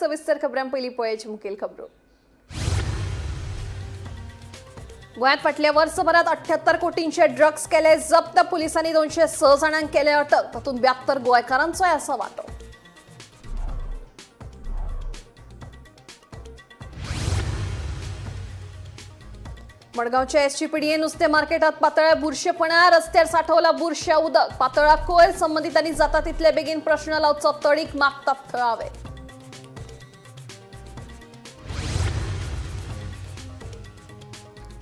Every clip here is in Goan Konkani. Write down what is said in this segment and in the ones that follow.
सविस्तर खबरां पयलीं पळयाची मुखेल खबरो. गोंयांत फाटल्या वर्सभरात 78 कोटींचे ड्रग्स केले जप्त. पुलिसांनी 206 जाणांक केले अटक. तातूंत 72 गोंयकारांचोय आसा वांटो. मडगांवच्या एसजीपीडीए नुस्तें मार्केटात पातळ्या बुरशेपणा. रस्त्यार साठवला बुरश्या उदक. पातळा कोयर. संबंधितांनी जाता तितले बेगीन प्रश्न लावचो. तडीक मागतात थळावे.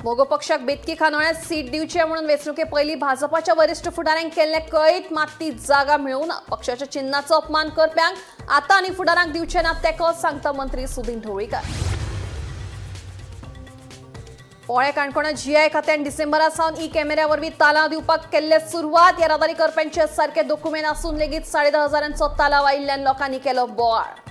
मगो पक्षाक बेतकी खानोळ्यात सीट दिवचे म्हणून वेंचणुके पयलीं भाजपाच्या वरिश्ठ फुडाऱ्यांक केल्ले कळीत. मात ती जागा मेळूं ना. पक्षाच्या चिन्हाचो अपमान करप्यांक आतां आनी फुडाराक दिवचे ना तेंको, सांगता मंत्री सुदिन ढवळीकार. पोळ्या काणकोणात जीआय खात्यान डिसेंबरा सावन ई कॅमेऱ्या वरवीं तालांव दिवपाक केल्ले सुरवात. येरादारी करप्यांचे सारके दोकुमेंत आसून लेगीत 10,500 हजारांचो तालाव आयिल्ल्यान लोकांनी केलो बोवाळ.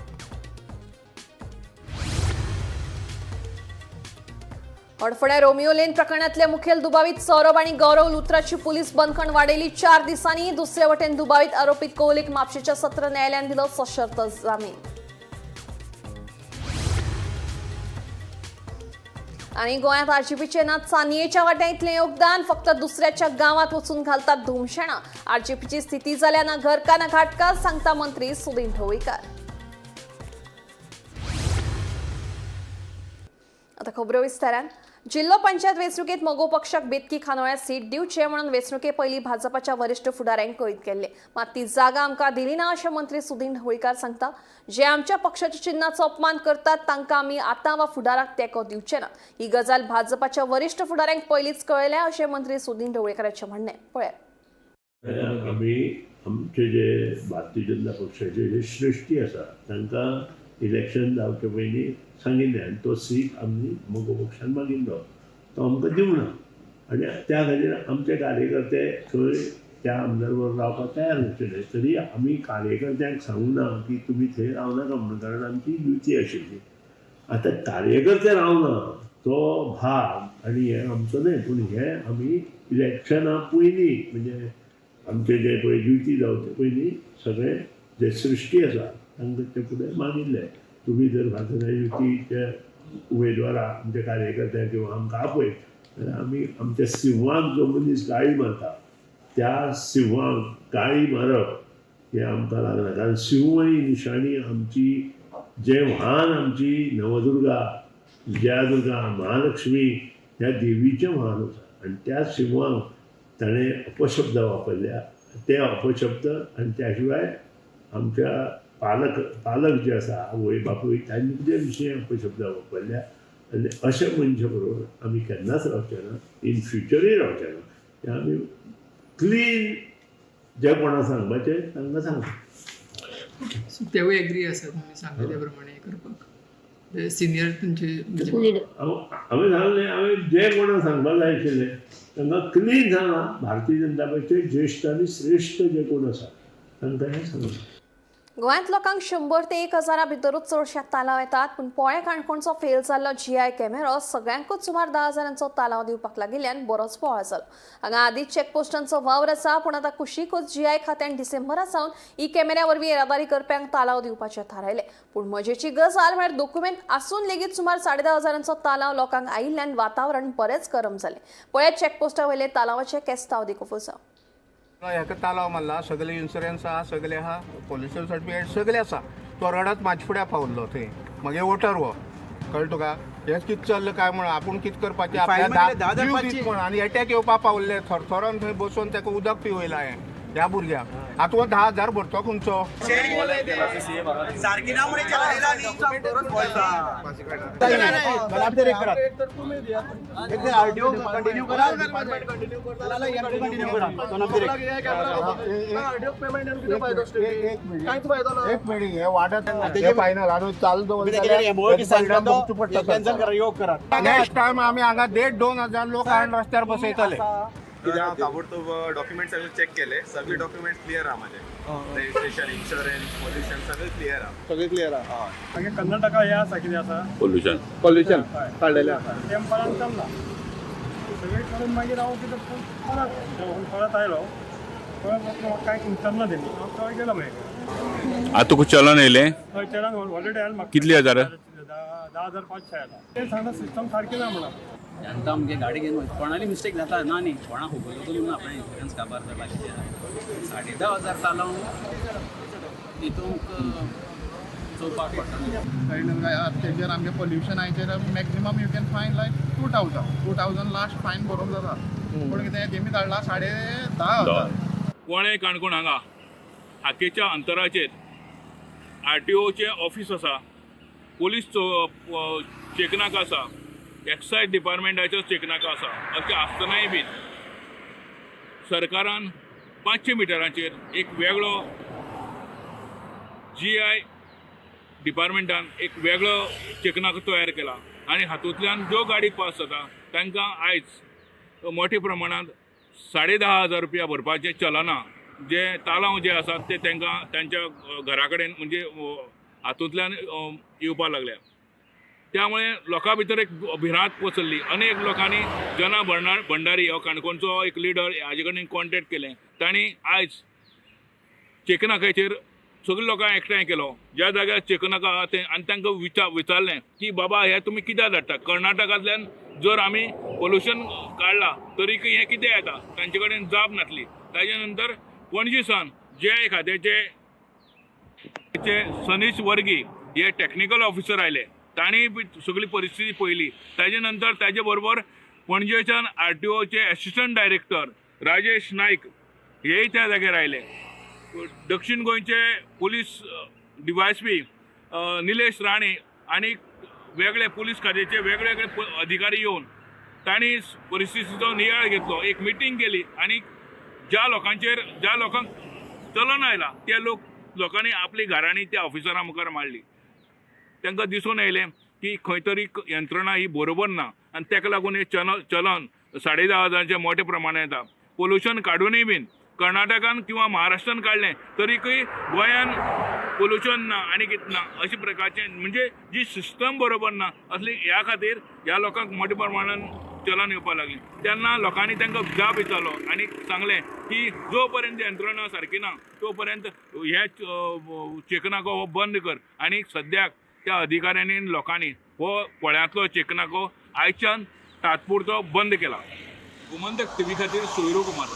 हडफड्या रोमियो लेन प्रकरणातले मुखेल दुबावीत सौरभ आणि गौरव लुत्राची पोलीस बंदखण वाडयली 4 दिसांनी. दुसरे वटेन दुबावीत आरोपी कोहलीक म्हापशेच्या सत्र न्यायालयान दिलो सशर्त जामीन. आणि गोंयांत आरजीपीचे ना चानयेच्या वाट्या इतलें योगदान. फक्त दुसऱ्याच्या गांवात वचून घालतात धुमशेणां. आरजीपीची स्थिती जाल्या ना घरका ना घाटका, सांगता मंत्री सुदिन ढवळीकार. आता खबरो विस्तारान. जिल्हो पंचायत वेंचणुकेत मगो पक्षाक बेतकी खानोळ्यात सीट दिवचे म्हणून वेंचणुके पयलीं भाजपाच्या वरिश्ठ फुडाऱ्यांक कळीत केल्ले. मात ती जागा आमकां दिली ना अशें मंत्री सुदिन ढवळीकार सांगता. जे आमच्या पक्षाच्या चिन्हाचो अपमान करतात तांकां आमी आतां वा फुडाराक तेंको दिवचे ना. ही गजाल भाजपाच्या वरिश्ठ फुडाऱ्यांक पयलींच कळयल्या अशें मंत्री सुदिन ढवळीकाराचें म्हणणें. पळयात. आमी आमचे जे भारतीय जनता पक्षाचे जे श्रेश्ठी आसा तांकां इलेक्शन जावचे पयलीं सांगिल्लें आनी तो सीट आमी मगो पक्षान मागिल्लो, तो आमकां दिवना आनी त्या खातीर आमचे कार्यकर्ते थंय त्या आमदार बरोबर रावपाक तयार नाशिल्ले. तरी आमी कार्यकर्त्यांक सांगूं ना की तुमी थंय रावनाका म्हणून, कारण आमची युती आशिल्ली. आतां कार्यकर्ते रावना तो भाग आनी हें आमचो न्हय, पूण हें आमी इलेक्शना पयलीं म्हणजे आमचे जे पळय युती जावचे पयलीं सगळे जे सृश्टी आसा तांकां ते फुडें मागिल्ले, तुमी जर भारतीय युतीचे उमेदवारा आमच्या कार्यकर्त्यांक किंवा आमकां आपयत जाल्यार आमी आमच्या सिंहाक जो मनीस गाळी मारता त्या सिंहाक गाळी मारप हें आमकां लागना, कारण सिंह ही निशाणी आमची, जें वाहन आमची नवदुर्गा, विजयादुर्गा, महालक्ष्मी ह्या देवीचें वाहन आसा आनी त्या सिंहाक ताणें अपशब्द वापरल्या. ते अपशब्द आनी त्या शिवाय आमच्या पालक पालक जे आसा, आवय बापूय, तांचे विशीं अपशब्द वापरल्या आनी अशे मनशा बरोबर आमी केन्नाच रावचे ना, इन फ्युचरूय रावचे ना. ते आमी क्लीन जे कोणा सांगपाचें तांकां सांगता. सो तेवूय एग्री आसा तुमी सांगले त्या प्रमाणे करपाक, सिनियर तुमचे म्हणजे लिडर. हांवें सांगलें, हांवें जे कोणा सांगपाक जाय आशिल्लें तांकां क्लीन सांगलां. भारतीय जनता पक्षाचे ज्येश्ठ आनी श्रेश्ठ जे कोण आसा तांकां हें सांगलां. गोंयांत लोकांक 100 ते 1000 भितरूच चडशे तालाव येतात, पूण पोळ्या काणकोणचो फेल जाल्लो जीआय कॅमेरो सगळ्यांकूच सुमार 10 हजारांचो तालाव दिवपाक लागिल्ल्यान बरोच बोवाळ जालो. हांगा आदींच चॅकपोस्टांचो वावर आसा, पूण आतां कुशीकूच जीआय खात्यान डिसेंबरा सावन ई कॅमेऱ्या वरवीं येरादारी करप्यांक तालाव दिवपाचें थारायलें. पूण मजेची गजाल म्हळ्यार दोकुमेंत आसून लेगीत सुमार 10,500 हजारांचो तालाव लोकांक आयिल्ल्यान वातावरण बरेंच गरम जालें. पळयात चॅकपोस्टा वयले तालावाचे केस्तांव दिकोफोसांव. हेका तालाव मारला, सगळे इन्शुरन्स आहा, सगळे आहा, पोल्युशन सर्टिफिकेट सगळे आसा. तो रडत म्हाजे फुड्या पावल्लो थंय, मागीर वोटर हो, कळ्ळें तुका? हें कितें चल्लां काय म्हणून आपूण कितें करपाचें आपल्या जीव दीत म्हणून आनी एटॅक येवपा पावल्ले. थरथरोन थंय बसून ताका उदक पिवयलां हांवें ह्या भुरग्याक. आतां हो 10,000 भरतो खंयचो? सारकी ना म्हणे. एक मिनिट, हे वाडत हे फायनल आनी चालू दवरता. नेक्स्ट टायम आमी हांगा 1,500-2 हजार लोक हाडून रस्त्यार बसयतले. हांव ताबडतोब डॉक्युमेंट सगळे चेक केले. सगळे डॉक्युमेंट क्लियर आहा माझे, रजिस्ट्रेशन, इन्शुरन्स, पोल्युशन सगळे क्लियर आहा. सगळे क्लियर आहा. मागीर कर्नाटका हें आसा, कितें आसा. पोल्युशन. पोल्युशन काडलेलें आहा. तेंपरान चल्ला सगळें करून. मागीर हांव कितें परत जेवण परत आयलो. थंय म्हाका कांय विचारना तेणी, हांव थंय गेलो मागीर. आता तुका चलन येयलें? हय, चेरान ऑलरेडी आयला म्हाका. कितले हजार? 10,500 आयला. ते सांगता सिस्टम सारकी ना म्हणून. जनता मुगे गाडी घेवन वयता, कोणाली मिस्टेक जाता ना न्ही, कोणाक खबर ना आपणें इन्शुरन्स काबार जाला कितें जालां. 10,500 तालांव हितूंक चोवपाक पडटा न्ही. तेजेर आमगे पोल्युशनाचेर maximum you can fine like 2,000, 2,000 last fine भरोंक जाता, पूण कितें तेमी धाडला 10,500. पोळें काणकोण हांगा हाकेच्या अंतराचेर आरटीओचें ऑफीस आसा, पोलीस चेकनाका आसा, एक्सायज डिपार्टमेंटाचो चेकनाका आसा. अशें आसतनाय बीन सरकारान 500 मिटरांचेर एक वेगळो जीआय डिपार्टमेंटान एक वेगळो चेकनाको तयार केला आनी हातूंतल्यान ज्यो गाडी पास जाता तांकां आयज मोठ्या प्रमाणांत 10,500 रुपया भरपाचें चलना, जे तालांव जे आसात ते तांकां तांच्या घरा कडेन म्हणजे हातूंतल्यान येवपाक लागल्या. त्यामुळे लोकां भितर एक भिरांत पसरली. अनेक लोकांनी जना भंडारी हो काणकोणचो एक लिडर हाजे कडेन कॉन्टेक्ट केलें. तांणी आयज चेकनाकाचेर सगळ्या लोकांक एकठांय केलो ज्या जाग्यार चेकनाका आहा तें, आनी तांकां विचारलें की बाबा हें तुमी कित्याक धाडटा, कर्नाटकांतल्यान जर आमी पोल्युशन काडलां तरीकय हें कितें येता, तांचे कडेन जाप नासली. ताजे नंतर पणजी सावन जे खात्याचे सनीश वर्गी हे टॅक्निकल ऑफिसर आयले, तांणी सगळी परिस्थिती पळयली. ताजे नंतर ताजे बरोबर पणजेच्यान आरटीओचे एसिस्टंट डायरेक्टर राजेश नायक हेय त्या जाग्यार आयले. दक्षिण गोंयचे पुलीस डीवायएसपी निलेश राणे आनी वेगळे पुलीस खात्याचे वेगळे अधिकारी येवन तांणी परिस्थितीचो नियाळ घेतलो, एक मिटींग केली आनी ज्या लोकांचेर ज्या लोकांक चलन आयला त्या लोकांनी आपली घरांनी त्या ऑफिसरा मुखार मांडली. तांकां दिसून येयलें की खंय तरी यंत्रणा ही बरोबर ना आनी ताका लागून हें चलन 10,500 मोठ्या प्रमाणात येता. पोल्युशन काडूनय बीन कर्नाटकान किंवा महाराष्ट्रान काडलें तरीकय गोंयान पोल्युशन ना आनी कितें ना अशे प्रकारचें म्हणजे जी सिस्टम बरोबर ना असली ह्या खातीर ह्या लोकांक मोठ्या प्रमाणान चलन येवपाक लागलें. तेन्ना लोकांनी तांकां जाप विचारलो आनी सांगलें की जो पर्यंत यंत्रणा सारकी ना तो पर्यंत हे चेकनाको हो बंद कर. आनी सद्याक त्या अधिकाऱ्यांनी लोकांनी हो पोळ्यांतलो चेकनाको आयच्यान तात्पुरतो बंद केला. गोमंतक टीव्ही खातीर सोयरू कुमार.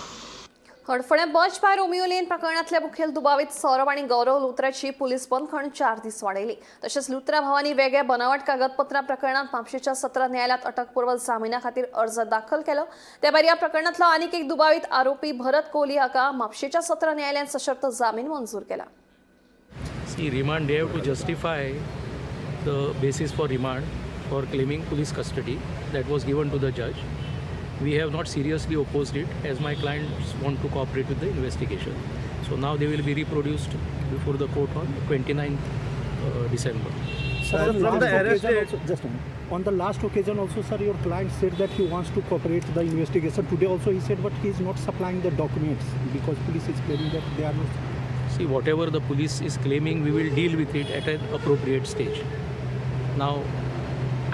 हडफडें बज बाय रोमियो लेन प्रकरणातल्या मुखेल दुबावीत सौरभ आनी गौरव लुत्राची पुलीस बंदखण 4 दीस वाडयली. तशेंच लुत्रा भावांनी वेगळ्या बनावट कागदपत्रां प्रकरणात म्हापशेच्या सत्र न्यायालयात अटकपूर्व जामिना खातीर अर्ज दाखल केलो. त्या भायर ह्या प्रकरणातलो आनीक एक दुबावीत आरोपी भरत कोहली हाका म्हापशेच्या सत्र न्यायालयान सशर्त जामीन मंजूर केला. See, remand, they have to justify the basis for remand for claiming police custody that was given to the judge. We have not seriously opposed it as my clients want to cooperate with the investigation. So now they will be reproduced before the court on 29th December. Sir, from the arrest date, just a minute. On the last occasion also, sir, your client said that he wants to cooperate the investigation. Today also he said, but he is not supplying the documents because police is claiming that they are not. See, whatever the police is claiming, we will deal with it at an appropriate stage. Now,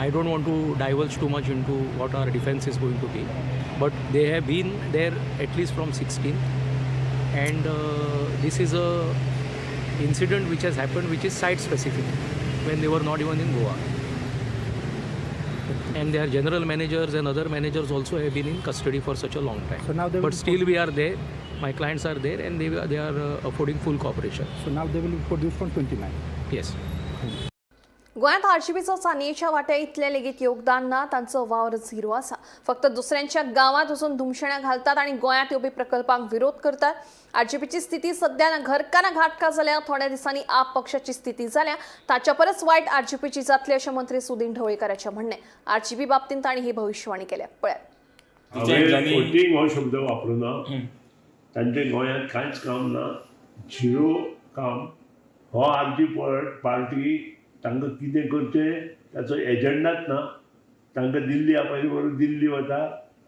I don't want to divulge too much into what our defense is going to be, but they have been there at least from 16th, and this is a incident which has happened, which is site specific, when they were not even in Goa. And their general managers and other managers also have been in custody for such a long time. So now they will but still we are there. My clients are there, and they are affording full cooperation. So now they will be produced on 29. Yes. गोंयांत आरजीपीचो चानयेच्या वाट्या इतलें लेगीत योगदान ना, तांचो वावर झिरो आसा. फक्त दुसऱ्यांच्या गांवांत वचून धुमशेणां घालतात आनी गोंयांत येवपी प्रकल्पांक विरोध करतात. आरजीपीची स्थिती सध्या ना घरकां ना घाटका जाल्या. थोड्या दिसांनी आप पक्षाची स्थिती जाल्या ताच्या परस वायट आरजीपीची जातली अशें मंत्री सुदीन ढवळीकाराचें म्हणणें. आरजीपी बाबतींत तांणी ही भविश्यवाणी केल्या. पळयात. हांवें फोटींग हो शब्द वापरूना. तांचें गोंयांत कांयच काम ना, झिरो काम. हो आरजी पार्टी तांकां कितें करचें ताचो एजंडाच ना. तांकां दिल्ली आपयले बरोबर दिल्ली वता,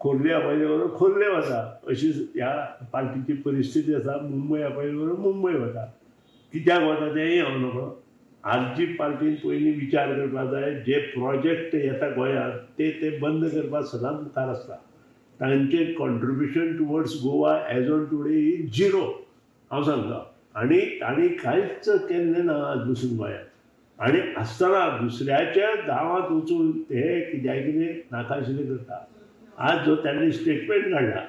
खोर्ले आपयले बरोबर खोर्ले वता, अशी ह्या पार्टीची परिस्थिती आसा. मुंबय आपयले बरोबर मुंबय वता, कित्याक वता तेंय हांव नकळो. आरजी पार्टीन पयलीं विचार करपाक जाय, जे प्रोजेक्ट येता गोंयांत ते ते बंद करपाक सदांच मुखार आसता. तांचे contribution towards Goa as on today is zero, हांव सांगता. आनी तांणी कांयच केल्लें ना आज पसून गोंयांत. आनी आसतना दुसऱ्याच्या गांवांत वचून ते कित्याक कितें नाका आशिल्लें करता. आज जो तांणी स्टेटमेंट काडला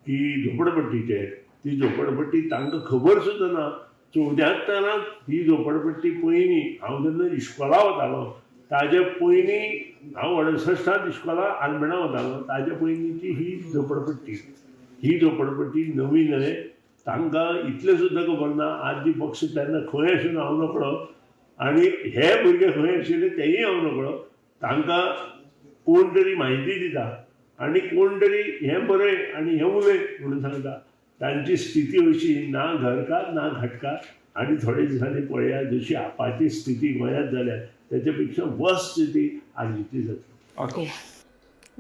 की झोपडपट्टीचेर, ती झोपडपट्टी तांकां खबर सुद्दां ना. 74 ही झोपडपट्टी पयलीं हांव जेन्ना इश्कोला वतालो ताजे पयलीं, हांव 68 इश्कोला आलमेणा वतालो, ताजे पयलींची ही झोपडपट्टी. ही झोपडपट्टी नवी न्हय, तांकां इतलें सुद्दां खबर ना. आज जी पक्ष तेन्ना खंय आशिल्लो हांव नकळो, आनी हे भुरगे खंय आशिल्ले तेयी हांव नकळो. तांकां कोण तरी म्हायती दिता आनी कोण तरी हें बरय आनी हें उलय म्हणून सांगता. तांची स्थिती अशी ना घरकार ना घाटकार. आनी थोडे दिसांनी पळया जशी आपाची स्थिती गोंयांत जाल्या त्याच्या पेक्षा वर्स स्थिती आजची जातली.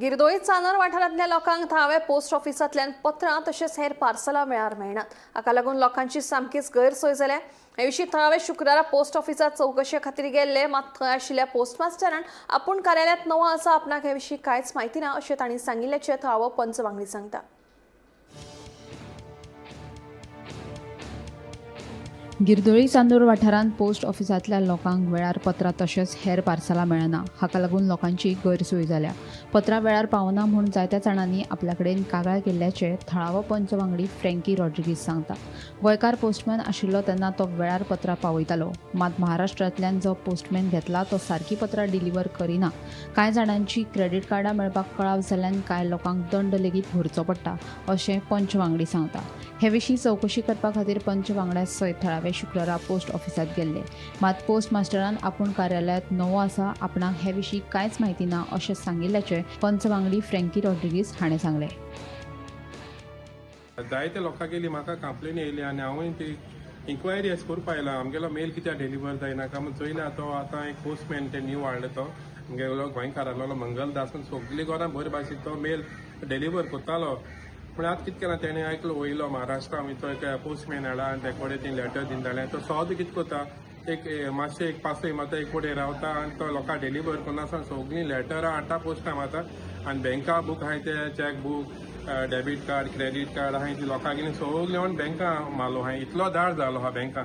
गिरदोळी चांदर वाठारांतल्या लोकांक थळाव्या पोस्ट ऑफिसांतल्यान पत्रां तशेंच हेर पार्सलां वेळार मेळनात. हाका लागून लोकांची सामकीच गैरसोय जाल्या. हे विशीं थळावे शुक्रारा पोस्ट ऑफिसांत चवकशे खातीर गेल्ले, मात थंय आशिल्ल्या पोस्टमास्टरान आपूण कार्यालयांत नवो आसा, आपणाक हे विशीं कांयच म्हायती ना अशें तांणी सांगिल्ल्याचें थळावो पंच वांगडी सांगता. गिरदोळी चांदूर वाठारांत पोस्ट ऑफिसांतल्या लोकांक वेळार पत्रां तशेंच हेर पार्सलां मेळना. हाका लागून लोकांची गैरसोय जाल्या. पत्रां वेळार पावना म्हूण जायत्या जाणांनी आपल्या कडेन कागाळ केल्ल्याचें थळावो पंच वांगडी फ्रँकी रॉड्रिगीज सांगता. गोंयकार पोस्टमॅन आशिल्लो तेन्ना तो वेळार पत्रां पावयतालो, मात महाराष्ट्रांतल्यान जो पोस्टमॅन घेतला तो सारकी पत्रां डिलिव्हर करिना. कांय जाणांची क्रेडीट कार्डां मेळपाक कळाव जाल्ल्यान कांय लोकांक दंड लेगीत भरचो पडटा अशें पंच वांगडी सांगता. हे विशीं चवकशी करपा खातीर पंच वांगड्या सयत थळावे शुक्रारा पोस्ट ऑफिसांत गेल्ले, मात पोस्ट मास्टरान आपूण कार्यालयांत नवो आसा, आपणाक हे विशीं कांयच म्हायती ना अशें सांगिल्ल्याचें पंच वांगडी फ्रँकी रॉड्रिगीज हाणें सांगलें. जायते लोकांगेली म्हाका कंप्लेन येयली आनी हांवें ती इन्क्वायरी अशें करपा आयला आमगेलो मेल कित्याक डिलिव्हर जायना काय म्हूण चोयला. तो आतां एक पोस्टमॅन ते न्यू हाडलो, तो आमगेलो गोंयकार आहलोलो मंगलदास, सगली घरां बरे भाशेन तो मेल डिलिव्हर करतालो. पूण आतां कितें केलां तेणें आयकलो वयलो महाराष्ट्रा तो एक पोस्टमॅन हाडला आनी ते कडेन ती लेटर दिताले. तो सद कितें करता, एक मातशें एक पासय मारता, एक कडेन रावता आनी तो लोकांक डिलिव्हर करना आसतना सगळीं लेटरां हाडटा पोस्टां मारता आनी बँका बूक आहाय ते cheque book, debit card, credit card आहाय ती लोकांगेली सगळें येवन बँका मारलो आहाय. इतलो दाळ जालो आहा बँका,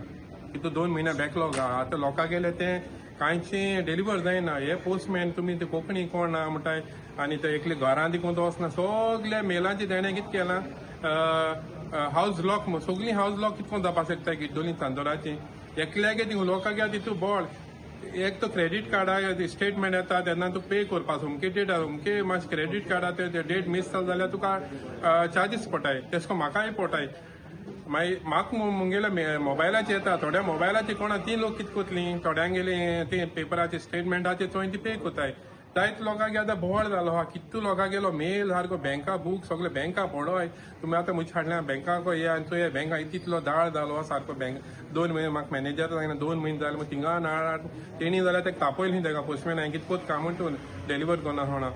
तितू 2 म्हयने बॅकलॉग आहा. आतां लोकांगेले तें कांयचें डिलिव्हर जायना. हे पोस्टमॅन तुमी ते कोंकणी कोण ना म्हणटाय आनी ते एकले घरां देखून तो वचना. सगल्या मेलांचे तेणें कितें केलां, हावज लॉक, सगलीं हावज लॉक कितें करून जावपाक शकता गिड्डोली चांदोराची एकल्यागे ती लोकांक तितू बळ. एक तो क्रेडीट कार्डा स्टेटमेंट येता तेन्ना तूं पे करपा, अमके डेट अमके मातशें क्रेडीट कार्डा ते डेट मीस जाल जाल्यार तुका चार्जीस पडटाय. तेश कोन म्हाकाय पडटाय. मागीर म्हाका मुगेल्या मोबायलाचेर येता, थोड्या मोबायलाचेर कोणा ती लोक कितें करतली, थोड्यांगेली ती पेपराचे स्टेटमेंटाचे चोय ती पे करताय. जायते लोकांक आतां बोवाळ जालो आहा, कितू लोकांगेलो मेल सारको बँका बूक सगळे बँका पडोय. तुमी आतां म्हजे फाटल्यान बँकाक ये आनी चोय बँका तितलो दाळ जालो आहा सारको. बँक 2 म्हयने म्हाका मॅनेजर सांगना 2 म्हयने जाले म्हूण थिंगा नाळ तेणी जाल्यार तेका तापयलें तेका पोस्टमॅन हांवें कितें कोत काम म्हणटून डिलिव्हर करना सोणा.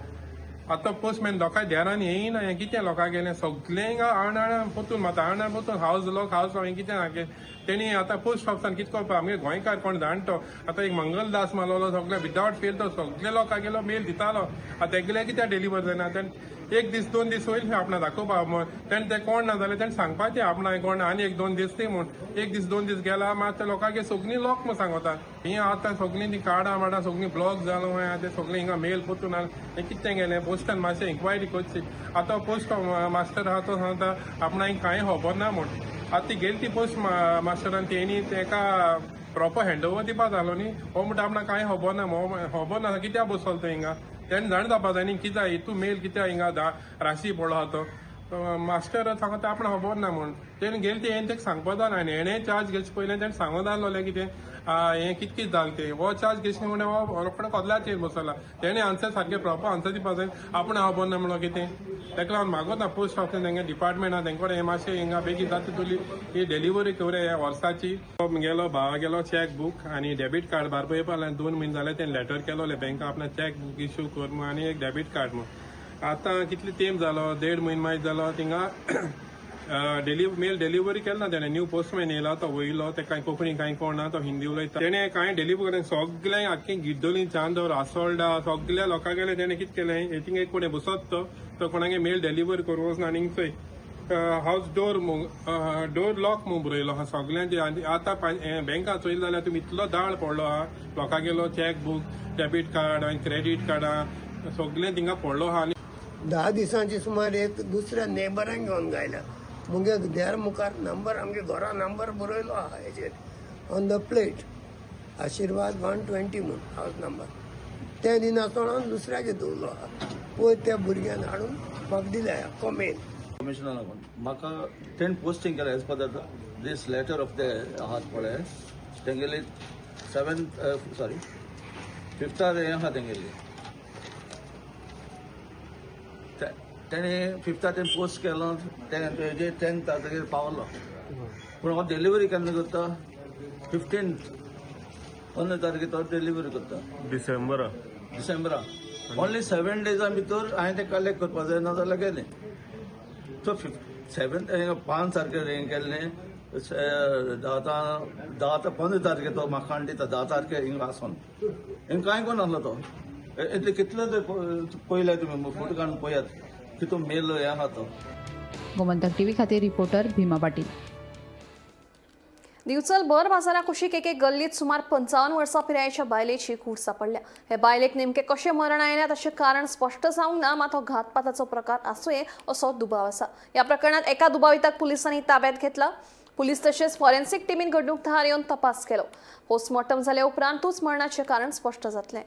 आतां पोस्टमॅन लोकां देरान येयना. हें कितें लोकां गेलें सगळें हिंगा आण आण पोतून मारता, आण आण पोतून हावज लॉक हावज लॉक हें कितें सारकें. तेणी आतां पोस्ट ऑफिसान कितें करपा, आमगे गोंयकार कोण जाण तो आतां एक मंगलदास मारलेलो सगळे विदावट फेल तो सगळे लोकां गेलो मेल दितालो. आतां एकले कित्याक डिलिव्हर जायना, तेणें 1 दीस 2 दीस वयले आपणा दाखोवपा, तेणें तें कोण ना जाल्यार तेणें सांगपाचें आपणा कोण आनी 1-2 दीस ती म्हूण. 1 दीस 2 दीस गेला मात लोकांगे सगळीं लोक म्हूण सांगता. ही आतां सगळीं ती कार्डां माडां सगळीं ब्लॉक जालो आहा, ते सगळीं हिंगा मेल पोतून हें कितें गेलें पोस्टान मातशें इन्क्वायरी करची. आतां पोस्ट मास्टर आहा तो सांगता आपणाक कांय खबर ना म्हूण. आतां ती गेली ती पोस्ट मास्टरान तेणी तेका प्रोपर हँड ओवर दिवपा जालो न्ही. हो म्हणटा आपणाक कांय खबर ना, खबर ना कित्याक बसलो तो हिंगा. तेणें जाण जावपा जाय न्ही कित्याक हितू मेल कित्याक हिंगा राशी पडलो आहा तो. मास्टर सांगता आपणाक खबर ना म्हूण. तेणें गेले ते हें तेका सांगपा जाय आनी हेणें चार्ज घेवचे पयलें तेणें सांगूं जालोलें कितें हें कितें कितें जालें तें. हो चार्ज घेवचे म्हणून हो रोखडो कदलाचेर बसला. तेणें आन्सर सारकें प्रोपर आन्सर दिवपा जाय. आपणाक खबर ना म्हणून कितें तेका लागून मागोता पोस्ट ऑफिस तेंगे डिपार्टमेंट आहा तेंचे कडेन हें मातशें हिंगा बेगीन जाता तुली ही डिलिव्हरी करुया ह्या वर्साची. गेलो भावा गेलो चॅक बूक आनी डेबीट कार्ड बारबो येवपा लागलें. 2 म्हयने जाले तेणें लेटर केलोलें बँका आपणा चॅक बूक इश्यू कर म्हूण आनी एक डेबीट कार्ड म्हूण. आतां कितले तेंप जालो, 1.5 म्हयनो मागीर जालो थिंगा मेल डिलिव्हरी केला ना तेणें. न्यू पोस्टमॅन येयला तो वयलो, ते कांय कोंकणी कांय कोणा, तो हिंदी उलयता. तेणें कांय डिलिव्हरी करून सगळें आख्खें गिड्डोली, चांदोर, आसोल्डा सगल्या लोकांगेले तेणें कितें केलें, थिंगा एक कोणें बसत तो तो कोणागे मेल डिलिव्हर करूं वचना. आनी चोय हावज डोर डोर लॉक म्हूण बरयलो आहा सगल्यांचे. आनी आतां बँकां चोयली जाल्यार तुमी इतलो दाळ पडलो आहा लोकांगेलो, चॅक बूक, डेबीट कार्ड आनी क्रेडीट कार्डां सगळें थिंगा पडलो आहा. आनी 10 दिसांची सुमार एक दुसऱ्या नेबरांक घेवन गायल्या. मुगे देर मुखार नंबर, आमगे घरा नंबर बरयलो आहा हेजेर ऑन the plate, आशिर्वाद 120 म्हूण हावज नंबर. ते दिनासतना दुसऱ्यागे दवरलो आहा. पयर त्या भुरग्यान हाडून म्हाका दिल्या आख्खो मेल. कमिशनर म्हाका तेणें पोस्टिंग केलें as per this letter of the आहात पळय तेंगेली 7th sorry 5th हें आहा तेंगेली. तेणें 5th तेणें पोस्ट केलो, तेजेर 10th तारखेर पावलो. पूण हो डिलिव्हरी केन्ना करता, 15th 15 तारखेर तो डिलिव्हरी करता डिसेंबरा. ओन्ली 7 डेजा भितर हांवें तें कलेक्ट करपा जाय, नाजाल्यार गेलें. सो 7 5 तारखेर हें केल्लें, 10 15 तारखेर तो म्हाका हाडून दिता. 10 तारखेर हिंगा आसोन हिंगा कांय कोण नासलो तो. इतले कितले पयले तुमी फोटो काडून पळयात कितू मेल हें आहा तो. गोमंतक टीव्ही खातीर रिपोर्टर भीमा पाटील. दिवचल भर बाजारा कुशीक एके गल्लीत सुमार 55 वर्सां पिरायेच्या बायलेची कूड सापडल्या. हे बायलेक नेमके कशें मरण आयलें ताचें कारण स्पश्ट जावंक ना, मात हो घातपाताचो प्रकार आसुये असो दुबाव आसा. ह्या प्रकरणात एका दुबाविताक पुलिसांनी ताब्यात घेतला. पुलीस तशेंच फॉरेन्सिक टिमीन घडणूक थळार येवन तपास केलो. पोस्टमॉर्टम जाले उपरांतूच मरणाचें कारण स्पश्ट जातलें.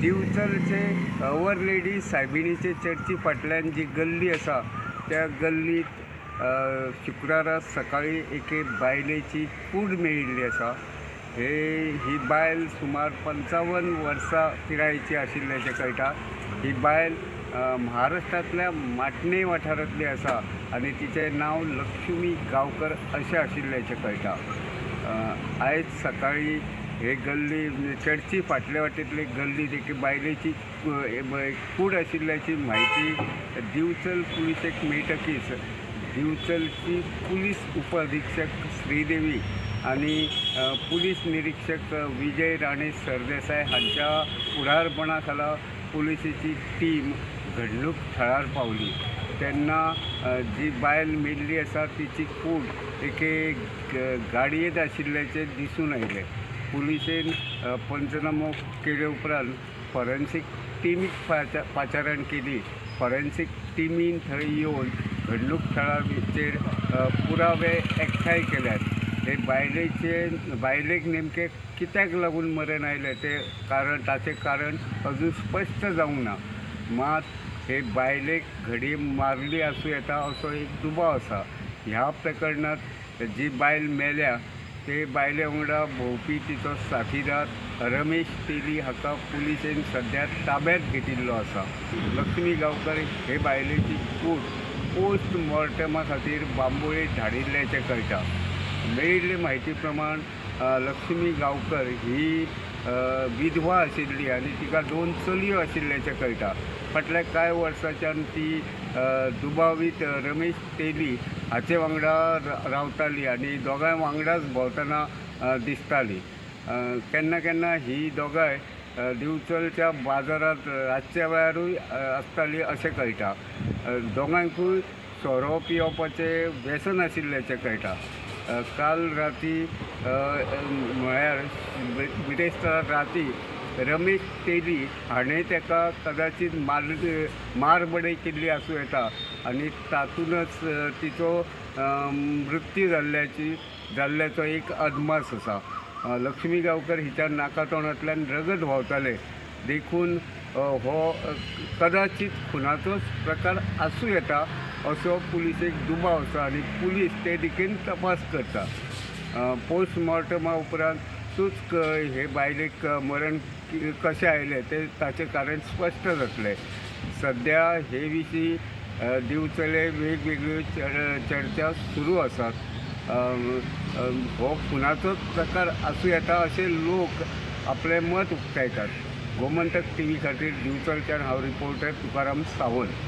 दिवचलचे our lady सायबिणीचे चर्ची फाटल्यान जी गल्ली आसा त्या गल्लीत शुक्रारा सकाळी एके बायलेची कूड मेळिल्ली आसा. ही बायल सुमार 55 वर्सां पिरायेची आशिल्ल्याचें कळटा. ही बायल महाराष्ट्रांतल्या माटणे वाठारांतली आसा आनी तिचें नांव लक्ष्मी गांवकर अशें आशिल्ल्याचें कळटा. आयज सकाळी हे गल्ली चर्ची फाटल्या वाटेंतली गल्लीत एके बायलेची कूड आशिल्ल्याची म्हायती दिवचल पुलिसेक मेळटकीच दिवचलची पुलीस उपअधिक्षक श्रीदेवी आनी पुलीस निरीक्षक विजय राणे सरदेसाय हांच्या फुडारपणा खाला पुलिसेची टीम घडणूक थळार पावली. तेन्ना जी बायल मेल्ली आसा तिची कूड एके गाडयेंत आशिल्ल्याचें दिसून आयलें. पुलिसेन पंचनामो केले उपरांत फॉरेन्सिक टिमीक पाचारण केली. फॉरेन्सिक टिमीन थंय येवन घडणूक थळाचेर पुरावे एकठांय केल्यात. हे बायलेक नेमकें कित्याक लागून मरण आयलें तें कारण ताचें कारण अजून स्पश्ट जावंक ना. मात हे बायलेक घडये मारली आसूं येता असो एक दुबाव आसा. ह्या प्रकरणांत जी बायल मेल्या ते बायले वांगडा भोंवपी तिचो साथीदार रमेश तेली हाका पुलिसेन सद्या ताब्यांत घेतिल्लो आसा. लक्ष्मी गांवकर हे बायलेची कूड पोस्ट मॉर्टमा खातीर बांबोळे धाडिल्ल्याचें कळटा. मेळिल्ले म्हायती प्रमाण लक्ष्मी गांवकर ही विधवा आशिल्ली आनी तिका 2 चलयो आशिल्ल्याचें कळटा. फाटल्या कांय वर्सांच्यान ती दुबावीत रमेश तेली हाचे वांगडा रावताली आनी दोगांय वांगडाच भोंवतना दिसताली. केन्ना केन्ना ही दोगांय दिवचलच्या बाजारांत रातच्या वेळारूय आसताली अशें कळटा. दोगांयकूय सोरो पिवपाचें व्यसन आशिल्ल्याचें कळटा. काल राती म्हळ्यार बिरेस्तारा राती रमेश तेली हाणें ताका कदाचीत मारबडय केल्ली आसूं येता आनी तातूंतच तिचो मृत्यू जाल्ल्याचो एक अदमास आसा. लक्ष्मी गांवकर हिच्या नाका तोंडांतल्यान रगत व्हांवतालें देखून हो कदाचीत खुनाचोच प्रकार आसूं येता असो पुलिसेक दुबाव आसा आनी पुलीस ते दिकेन तपास करता. पोस्टमॉर्टमा उपरांतूच हे बायलेक मरण कशें आयलें तें ताचें कारण स्पश्ट जातलें. सद्या हे विशीं दिवचले वेगवेगळ्यो चर्चा सुरू आसात. हो खुनाचोच प्रकार आसूं येता अशें लोक आपलें मत उक्तायतात. गोमंतक टीव्ही खातीर दिवचलच्यान हांव रिपोर्टर तुकाराम सावंत.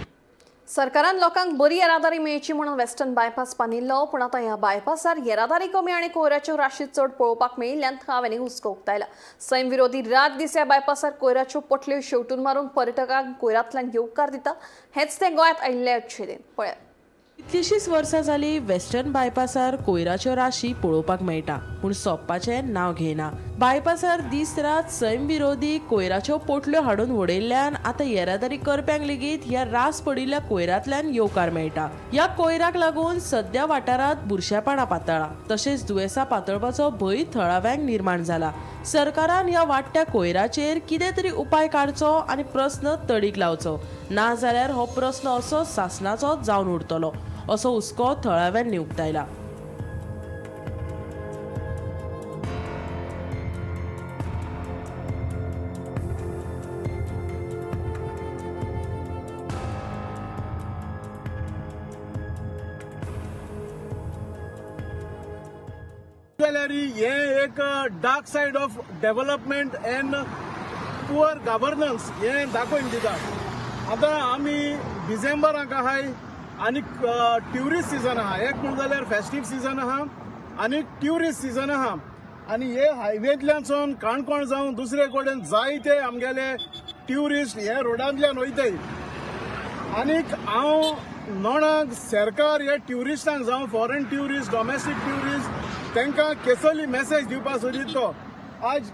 सरकारान लोकांक बरी येरादारी मेळची म्हणून वेस्टर्न बायपास बांदिल्लो, पूण आतां ह्या बायपासार येरादारी कमी आनी कोयराच्यो राशी चड पळोवपाक मेळिल्ल्यान थळाव्यांनी हुस्को उक्तायला. सैम विरोधी रात दीस ह्या बायपासार कोयराच्यो पोटल्यो शेवटून मारून पर्यटकांक कोयरांतल्यान येवकार दिता, हेंच तें गोंयांत आयिल्लें अच्छे दिन. पळयात. कितलींशींच वर्सां जालीं वेस्टर्न बायपासार कोयराच्यो राशी पळोवपाक मेळटा, पूण सोंपपाचें नांव घेयना. बायपासार दीस रात सैम विरोधी कोयराच्यो पोटल्यो हाडून उडयल्ल्यान आतां येरादारी करप्यांक लेगीत ह्या रास पडिल्ल्या कोयरांतल्यान येवकार मेळटा. ह्या कोयराक लागून सद्या वाठारांत बुरशेपणां पातळ्ळां, तशेंच दुयेंसां पातळपाचो भंय थळाव्यांक निर्माण जाला. सरकारान ह्या वाडट्या कोयराचेर कितें तरी उपाय काडचो आनी प्रस्न तडीक लावचो, ना जाल्यार हो प्रस्न असो सासणाचो जावन उरतलो असो हुस्को थळाव्यांनी उक्तायला. जाल्यार हे एक dark side of development and poor governance हें दाखोवन दिता. आतां आमी डिसेंबराक आहाय आनी ट्युरिस्ट सिजन आहा. एक म्हण जाल्यार फेस्टीव सिजन आहा आनी ट्युरिस्ट सिजन आहा आनी हे हायवेंतल्यान सावन काणकोण जावन दुसरे कडेन जायते आमगेले ट्युरिस्ट हे रोडांतल्यान वयताय. आनीक हांव नोणाक सरकार हे ट्युरिस्टांक जावं फॉरेन ट्युरिस्ट डॉमेस्टीक ट्युरिस्ट तांकां केसली मॅसेज दिवपाक सोदीत तो आज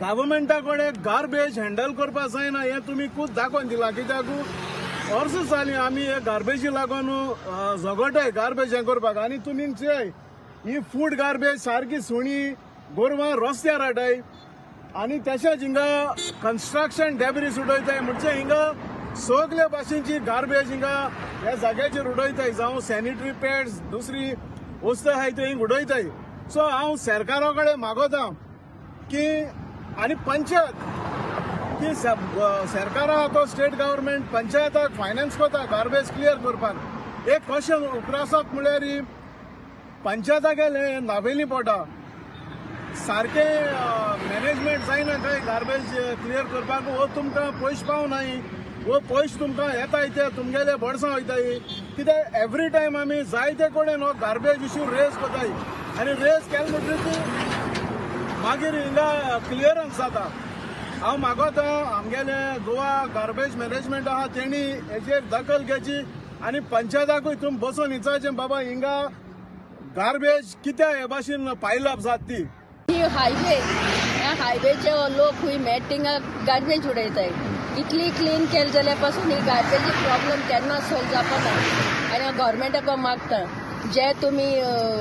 गव्हर्मेंटा कडेन गार्बेज हँडल करपाक जायना हें तुमी खूब दाखोवन दिलां. कित्याक वर्सां जालीं आमी हे गार्बेजी लागून झगडटाय गार्बेज हें करपाक. आनी तुमी चोय ही फूड गार्बेज सारकी सुणी गोरवां रस्त्यार हाडाय आनी तशेंच हिंगा कन्स्ट्रक्शन डेब्रीज उडयताय. म्हणजे हिंगा सगळे भाशेंची गार्बेज हिंगा ह्या जाग्याचेर उडयताय, जावं सॅनिटरी पॅड्स दुसरी वस्तू आहाय ते हिंग उडयताय. सो हांव सरकारा कडेन मागोता की आनी पंचायत की सरकारा तो स्टेट गव्हर्मेंट पंचायताक फायनान्स करता गार्बेज क्लियर करपाक. एक क्वेश्चन उप्रासप म्हळ्यार पंचायता गेले नावेली पोटा सारकें मॅनेजमेंट जायना काय गार्बेज क्लियर करपाक. वो तुमकां पयशे पावनाय, वो पयशे तुमकां येताय ते तुमगेले बडसां वयताय. कित्याक एवरी टायम आमी जायते कडेन हो गार्बेज इश्यू रेज करताय आनी रेज केले म्हणटकीर मागीर हिंगा क्लियरन्स जाता. हांव मागोता आमगेले गोवा गार्बेज मॅनेजमेंट आहा तेणी हेजेर दखल घेवची आनी पंचायताकूय तुमी बसून विचारचें बाबा हिंगा गार्बेज कित्याक हे भाशेन पायलप जाता ती. ही हायवे, ह्या हायवेचे लोक खूंय मेळटा गार्बेज उडयताय. इतली क्लीन केली जाल्यार पासून ही गार्बेजी प्रॉब्लम केन्ना सोल्व जावपा ना. आनी हांव गव्हर्मेंटाक मागता जे तुमी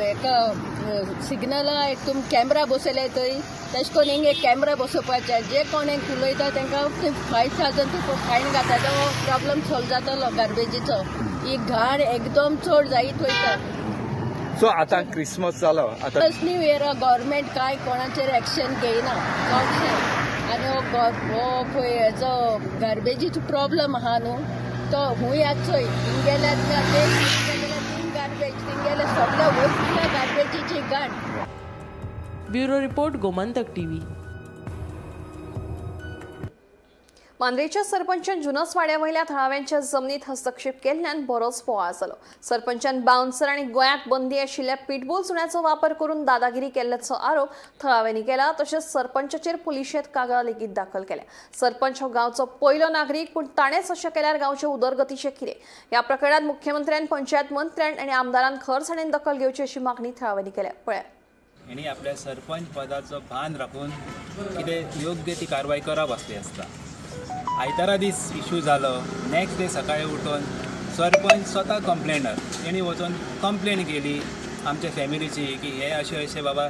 एका सिग्नला एक तुमी कॅमरा बसयले थंय तशें करून हिंग एक कॅमरा बसोवपाचे. जे कोण एक उलयता तांकां 5,000 फायन घाता तो प्रॉब्लम सोल्व जातलो गार्बेजीचो. ही घाण एकदम चड जायत वयता. सो आतां क्रिसमस जालो, आतां न्यू इयर गव्हर्मेंट कांय कोणाचेर एक्शन घेयना चडशें. आनी हो पळय हेजो गार्बेजीचो प्रॉब्लम आहा न्हू तो हूंय आतां चोय हिंगेल्या तीन गार्बेज तिंगेले सगळ्या वस्तूच्या गार्बेजीची घाण. Bureau report, Gomantak TV. मांद्रेच्या सरपंचान जुनसवाड्या वयल्या थळाव्यांच्या जमनीत हस्तक्षेप केल्ल्यान बरोच बोवाळ जालो. सरपंचान बाउन्सर आनी गोंयांत बंदी आशिल्ल्या पिटबुल सुण्याचो वापर करून दादागिरी केल्ल्याचो आरोप थळाव्यांनी केला. तशेंच सरपंचाचेर पुलिशेंत कागाळ लेगीत दाखल केल्या. सरपंच हो गांवचो पयलो नागरीक, पूण ताणेंच अशें केल्यार गांवचे उदरगतीचें कितें? ह्या प्रकरणांत मुख्यमंत्र्यान, पंचायत मंत्र्यान आनी आमदारान खरसाणेन दखल घेवची अशी मागणी थळाव्यांनी केल्या. पळयात. हेणी आपल्या सरपंच पदाचो भान राखून कितें योग्य ती कारवाय करप आसली आसता. आयतारा दीस इशू जालो, नेक्स्ट डे सकाळी उठून सरपंच स्वता कंप्लेनर तेणी वचून कंप्लेन केली आमच्या फॅमिलीची की हे अशें अशें बाबा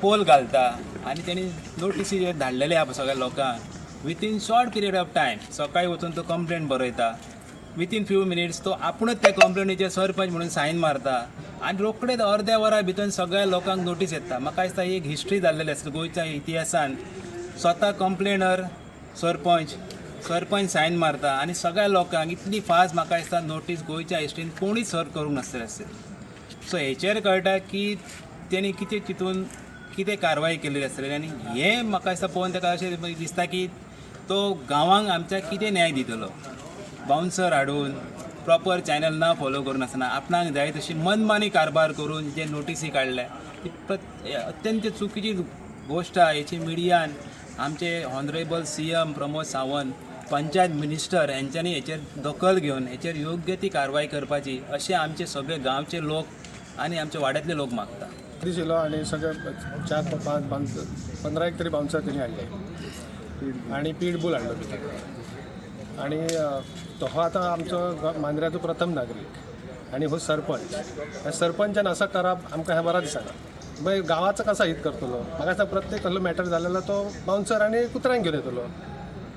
पोल घालता आनी तेणी नोटिसी धाडलेले आहा सगळ्या लोकांक within short period of time. सकाळी वचून तो कंप्लेन बरयता. विथीन फ्यू मिनिट्स तो आपूणच त्या कंप्लेनीचेर सरपंच म्हणून सायन मारता आनी रोखडेच अर्द्या वरा भितर सगळ्या लोकांक नोटीस येता. म्हाका दिसता एक हिस्ट्री जाल्लेली आसा गोंयच्या इतिहासान. स्वता कंप्लेनर सरपंच, सरपंच सायन मारता आनी सगळ्या लोकांक इतली फास्ट, म्हाका दिसता नोटीस गोंयच्या हिस्ट्रीन कोणीच सर्व करूंक नासतले आसतली. सो हेचेर कळटा की तेणी कितें चिंतून कितें कारवाय केल्ली आसतली. आनी हें म्हाका दिसता पळोवन ताका अशें दिसता की तो गांवांक आमच्या कितें न्याय दितलो. बाउन्सर हाडून प्रॉपर चॅनल ना फॉलो करून आसतना आपणाक जाय तशी मनमानी कारभार करून जे नोटिसी काडल्या ती अत्यंत चुकीची गोश्ट आहा. हेची मिडियान आमचे honourable CM Pramod Sawant, panchayat minister हेंच्यांनी हेचेर दखल घेवन हेचेर योग्य ती कारवाय करपाची अशें आमचे सगळे गांवचे लोक आनी आमचे वाड्यांतले लोक मागता. दीस येयलो आनी सगळे चार पांच बाउन्सर, 15 एक तरी बाउन्सर तेणी हाडले आनी पीट बूल हाडलो भितर. आनी तो हो आतां आमचो मांद्र्याचो प्रथम नागरीक आनी हो सरपंच. ह्या सरपंचान असो करप आमकां हें बरें दिसना. मागीर गांवाचो कसो हित करतलो? म्हाका दिसता प्रत्येक कसलो मॅटर जालेलो तो बाउन्सर आनी कुत्र्यांक घेवन येतलो.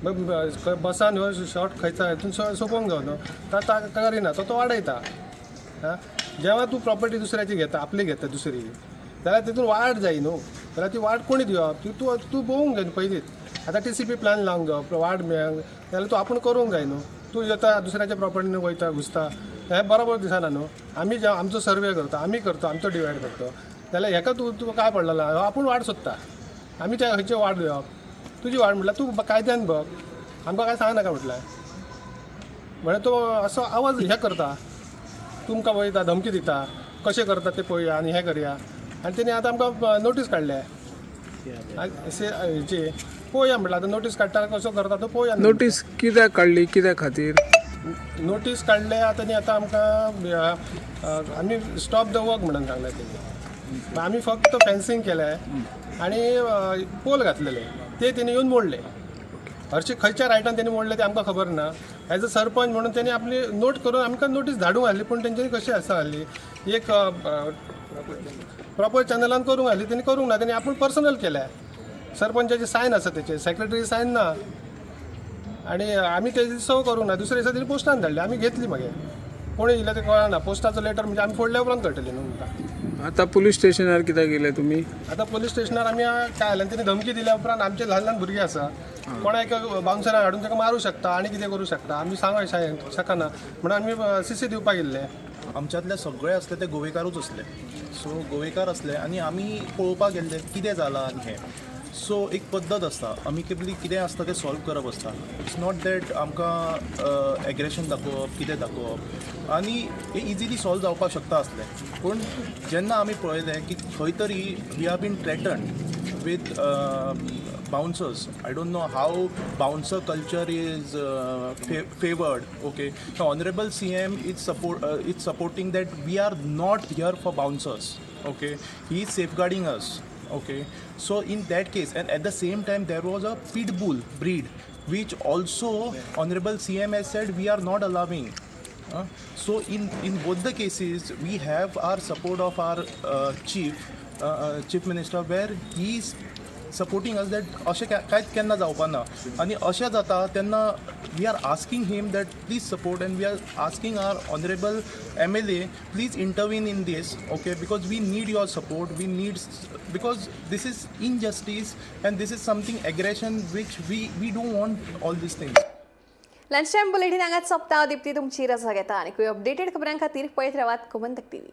मागीर बसान ह्यो शॉर्ट खंयचा हितून सोंपोवंक जाय न्हू. तो करिना, तो तो वाडयता. आं, जेव्हा तूं प्रॉपर्टी दुसऱ्याची घेता, आपली घेता दुसरी, जाल्यार तितून वाड जाय न्हू. जाल्यार ती वाड कोणी दिवप? ती तूं तूं पळोवंक जाय न्हू पयलींच. आतां टीसीपी प्लॅन लावंक जाय, वाड मेळोंक जाल्यार तूं आपूण करूंक जाय न्हू. तूं येता दुसऱ्याच्या प्रॉपर्टीन वयता, घुसता, हें बरोबर दिसना न्हू. आमी जेन्ना आमचो सर्वे करता, आमी करता, आमचो डिवायड करता, जाल्यार हेका तूं तुका काय पडलेलें? हो आपूण वाड सोदता. आमी त्या खंयचे वाड दिवप? तुजी वाड म्हटल्यार तूं कायद्यान बघ, आमकां काय सांग नाका म्हटल्यार. म्हळ्यार तो असो आवाज हे करता, तुमकां वयता धमकी दिता, कशें करता ते पळोवया आनी हें करया. आनी तेणी आतां आमकां नोटीस काडल्या हेची. पळोवया म्हटल्यार आतां नोटीस काडटा, कसो करता तो पळोवया. नोटीस कित्याक काडली, कित्या खातीर? नोटीस काडले आतां न्ही. आतां आमकां आमी स्टॉप the work म्हणून सांगलें तेणी. आमी फक्त फेन्सिंग केलें आनी पोल घातलेले, ते तेणी येवन मोडले. हरशीं खंयच्या रायटान तेणी मोडले ते आमकां खबर ना. एज अ सरपंच म्हणून तेणी आपली नोट करून आमकां नोटीस धाडूंक आसली, पूण तेंच्यांनी कशी आसा आसली, एक प्रॉपर चॅनलान करूंक आसली, तेणी करूंक ना. तेणी आपूण पर्सनल केल्या. सरपंचाची सायन आसा तेचेर, सेक्रेटरी सायन ना. आनी आमी तेजी सव करूंक ना. दुसऱ्या दिसा तेणी पोस्टान धाडली, आमी घेतली. मागीर कोणी येयले ते कळना. पोस्टाचो लेटर म्हणजे आमी फोडल्या उपरांत कळटली न्हू तुमकां. आतां पुलीस स्टेशनार कित्याक गेले तुमी? आतां पोलीस स्टेशनार आमी काय जालें, तेणी धमकी दिल्या उपरांत आमचे ल्हान ल्हान भुरगीं आसा, कोणा एक बाउन्सराक हाडून ताका मारूं शकता आनी कितें करूं शकता, आमी सांगूंक शकना म्हणून आमी सीसी दिवपाक येयल्ले. आमच्यातले सगळे असले ते गोवेकारूच असले. सो गोवेकार असले आनी आमी पळोवपाक गेल्ले कितें जालां. आनी हें सो एक पद्दत आसता, अमिकेबली कितें आसता तें सॉल्व करप आसता. It's not that आमकां एग्रेशन दाखोवप, कितें दाखोवप, आनी हें इजिली सॉल्व जावपाक शकता आसलें. पूण जेन्ना आमी पळयलें की खंय तरी we are been threatened with bouncers. I don't know how bouncer culture is favored. Okay, the honorable CM is supporting that we are not here for bouncers. Okay, he is safeguarding us. Okay, so in that case, and at the same time, there was a pit bull breed, which also honorable CM has said we are not allowing. So in both the cases, we have our support of our chief minister, where he is supporting us that अशें कांयच केन्ना जावपा ना. आनी अशें जाता तेन्ना we are asking him that please support, and we are asking our honourable MLA, please intervene in this, okay, because we need your support. We need, because this is injustice and this is something aggression which we don't want all these things. Lunch time bulletin हांगाच सोंपता. दिप्ती तुमची रजा घेता आनी अपडेटेड खबरां खातीर पळयत रावात गोमंतक टीव्ही.